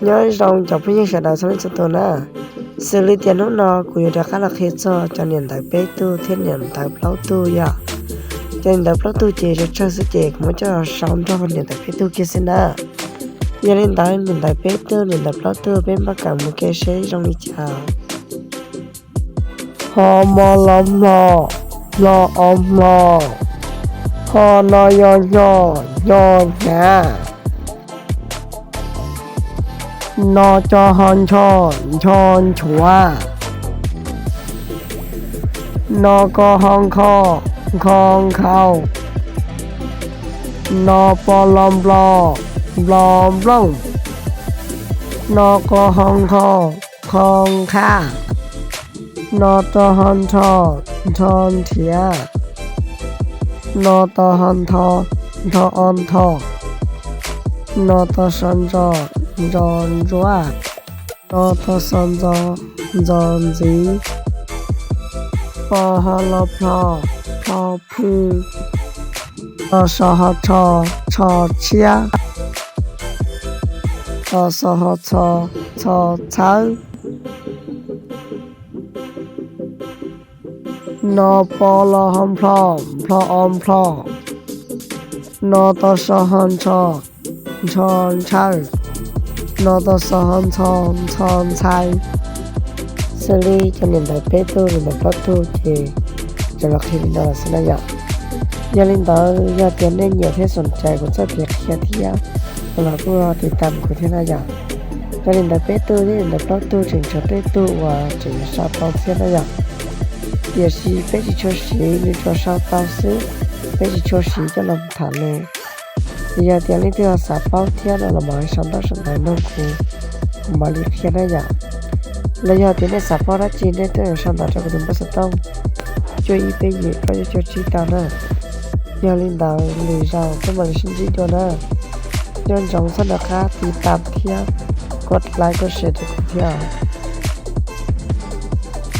Nyob zoo cov phooj ywg sawv daws txhua leej txhua tus na. Xws li tias hnub no kuv yuav rov qab los qhia txog cov niam ntawv peb tug thiab niam ntawv plaub tug yom. Cov niam ntawv plaub tug ces tsawg tsawg xwb ces kuv muab coj los sau nrog niam ntawv peb tug kiag xwb na. Yog li ntawd niam ntawv peb tug niam ntawv plaub tug peb npaj kam mus ke seb zoo li cas. Ho mo lo mlo, mlo o mlo. Ho no yo nyo, nyo hnyav. No co ho ncho, ncho nchuav. No ko ho nkho, nkho nkhaus. No po lo nplo, nplo nplooj. No qo ho nqho, nqho nqhaj. No to ho nrho, nrho nrhiav. No to ho ntho, ntho o ntho. No to so ntso, ntso ntsuab. No to xo ntxo, ntxo ntxiv. Po ho lo plho, plho plhw. To so ho tsho, tsho tshiab. To xo ho txho, txho txhawb. No po lo ho nplho, nplho o nplho. No to so ho ntsho, ntsho ntshaw. No to xo ho ntxho, ntxho ntxhais. Xws li cov niam ntawv peb tug niam ntawv plaub tug ces tsuas los qhia li no lawm xwb na yom. Yog li ntawd yog tias nej nyiam thiab xoom cai kuv txoj kev qhia thiab no los kuj tiv tam kuv thiab na yom. Yog li ntawd peb tug thiab niam ntawv plaub tug tseem tshuav tej tug uas tseem sau tau thiab na yom. Tiam sis peb tsis tshua siv, nws tsuas sau tau xwb, peb tsis tshua siv coj los tham lus. Yog tias leej twg ho xav paub thiab no los mam li sau ntaub sau ntawv nug kuv, kuv mam li qhia na yom. Los yog tias nej xav paub dab tsi nej tuaj sau ntawv rau kuv tus npawb xov tooj cuaj ib peb yim plaub cuaj cuaj tsib tau na. Yog li ntawd lwm zaus peb mam li sib ntsib dua na. Nco ntsoov txhob nco qab tiv tam thiab kov like kov share rau kuv thiab.